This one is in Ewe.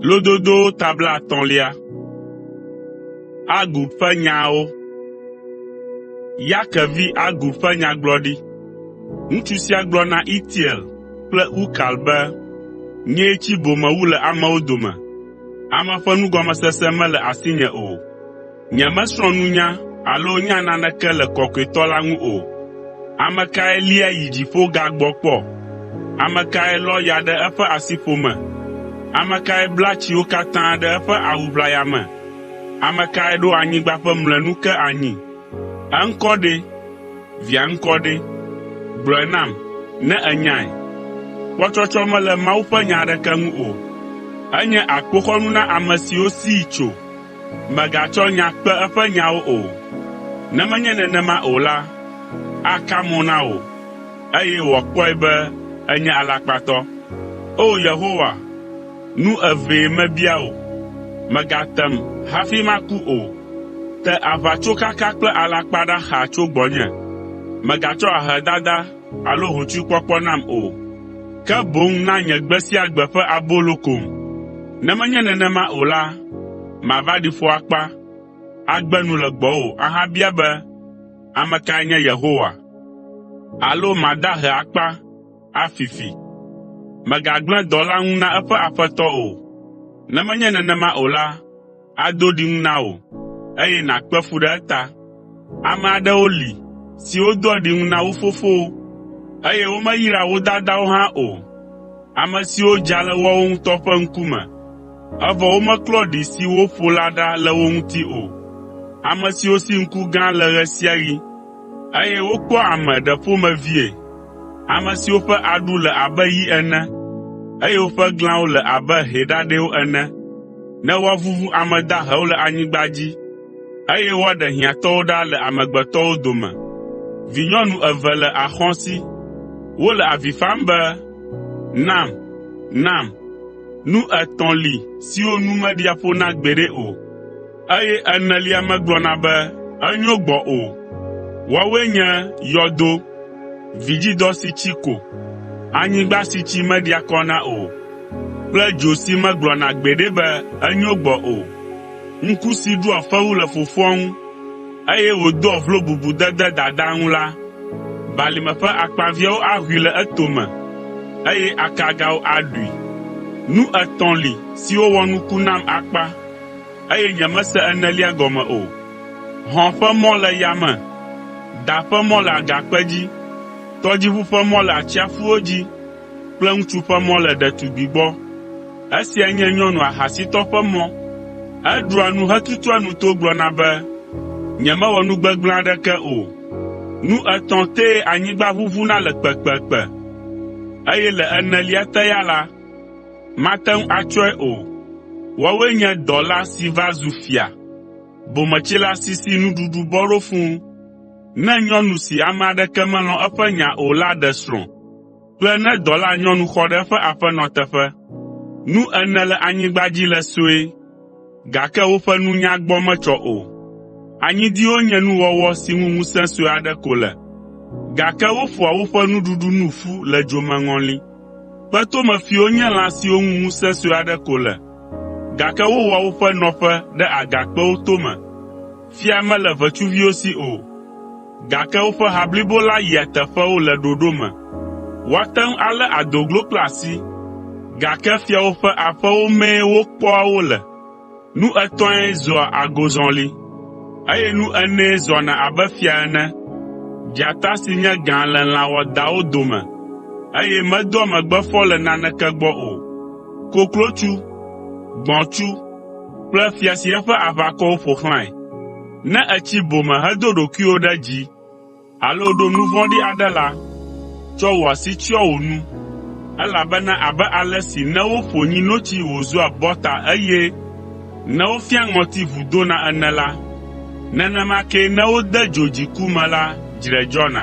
Lododowo ta blaetɔ̃lia. Agur ƒe nyawo. Yake vi Agur ƒe nyagblɔɖi. Ŋutsu sia gblɔ na Itiel kple Ukal be, “Nyee tsi bome wu le amewo dome. Ame ƒe nugɔmesese mele asinye o. Nyemesrɔ̃ nunya alo nya naneke le Kɔkɔetɔ la ŋu o. Ame kae lia yi dziƒo gagbɔ kpɔ? Ame kae lɔ ya ɖe eƒe asiƒome? Ame kae bla tsiwo katã ɖe eƒe awu ʋlaya me? Ame kae ɖo anyigba ƒe mlɔenu ke anyi? Eŋkɔ ɖe? Via ŋkɔ ɖe? Gblɔe nam, ne ènyae. Kpɔtsɔtsɔ mele Mawu ƒe nya aɖeke ŋu o. Enye akpoxɔnu na ame siwo sii tso. Mègatsɔ nya kpe eƒe nyawo o, ne menye nenema o la, aka mo na wò, eye wòakpɔe be ènye alakpatɔ. O! Yehowa, nu evee mebia wò, mègatem hafi maku o. Te aʋatsokaka kple alakpa ɖa xaa tso gbɔnye. Mègatsɔ ahedada alo hotsuikpɔkpɔ nam o, ke boŋ na nye gbe sia gbe ƒe abolo kom. Ne menye nenema o la, mava ɖi ƒo akpa, agbe nu le gbɔwò ahabia be, ‘Ame kae nye Yehowa?’ Alo mada ahe akpa, afi fi. Mègagblẽ dɔla ŋu na eƒe aƒetɔ o. Ne menye nenema o la, ado ɖiŋu na wò, eye nàkpe fu ɖe eta. Ame aɖewo li siwo doa ɖiŋu na wo fofowo, eye womeyraa wo dadawo hã o. Ame siwo dza le woawo ŋutɔ ƒe ŋkume, evɔ womeklɔ ɖi si woƒo la ɖa le wo ŋuti o. Ame siwo si ŋku gã le ɣe sia ɣi, eye wokpɔa ame ɖe ƒomevie. Ame siwo ƒe aɖu le abe yi ene, eye woƒe glãwo le abe hɛ ɖaɖɛwo ene, ne woavuvu ame dahewo le anyigba dzi, eye woaɖe hiãtɔwo ɖa le amegbetɔwo dome. Vinyɔnu eve le axɔ̃ si. Wole avi fam be, ‘Nam! Nam!’ Nu etɔ̃ li siwo nu meɖia ƒo na gbeɖe o, eye enelia megblɔna be enyo gbɔ o. Woawoe nye yɔdo, vidzidɔ si tsi ko, anyigba si tsi meɖia kɔ na o kple dzo si megblɔna gbeɖe be enyo gbɔ o. Ŋku si ɖua fewu le fofoa ŋu, eye wòdoa vlo bubudede dadaa ŋu la, balime ƒe akpaviãwo aho le etome, eye akagawo aɖui. Nu etɔ̃ li siwo wɔ nuku nam akpa, eye nyemese enelia gɔme o: hɔ̃ ƒe mɔ le yame, da ƒe mɔ le agakpe dzi, tɔdziʋu ƒe mɔ le atsiaƒuwo dzi kple ŋutsu ƒe mɔ le ɖetugbi gbɔ. Esia nye nyɔnu ahasitɔ ƒe mɔ. Eɖua nu hetutua nu to gblɔna be, “Nyemewɔ nu gbegblẽ aɖeke o.” Nu etɔ̃ tee anyigba ʋuʋuna le kpekpekpe, eye le enelia te ya la, mate ŋu atsɔe o. Woawoe nye dɔla si va zu fia, bometsila si si nuɖuɖu bɔ ɖo fũu, ne nyɔnu si ame aɖeke melɔ̃ eƒe nya o la ɖe srɔ̃ kple ne dɔlanyɔnu xɔ ɖe eƒe aƒenɔ teƒe. Nu ene le anyigba dzi le sue, gake woƒe nunya gbɔ metsɔ o. Anyidiwo nye nuwɔwɔ si ŋu ŋusẽ sue aɖe ko le, gake woƒoa woƒe nuɖuɖu nu ƒu le dzomeŋɔli. Kpetomefiwo nye lã siwo ŋu ŋusẽ sue aɖe ko le, gake wowɔa woƒe nɔƒe ɖe agakpewo tome. Fia mele ʋetsuviwo si o, gake woƒe ha blibo la yia teƒewo le ɖoɖo me. Woate ŋu alé adoglo kple asi, gake fiawo ƒe aƒewo mee wokpɔa wo le. Nu etɔ̃e zɔa agozɔli, eye nu enee zɔna abe fia ene: dzata si nye gã le lã wɔadãwo dome, eye medoa megbefɔ le naneke gbɔ o, koklotsu, gbɔ̃tsu kple fia si eƒe aʋakɔwo ƒo xlãe. Ne ètsi bome hedo ɖokuiwò ɖe dzi alo ɖo nu vɔ̃ɖi aɖe la, tsɔ wò asi tsyɔ wò nu, elabena abe ale si ne woƒo nyinotsi wòzua bɔta eye ne wofia ŋɔti ʋu dona ene la, nenema kee ne wode dzo dziku me la, dzre dzɔna.